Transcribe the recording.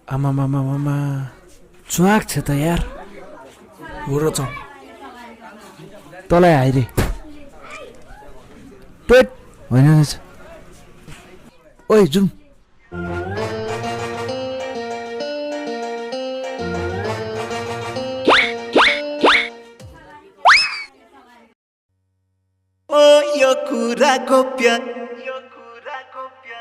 आमामामामा च्वाक छ त यार हो र छ तँलाई आइरे पेट होइन रहेछ ओइ जाउँ ओ यो कुरा गोप्य यो कुरा गोप्य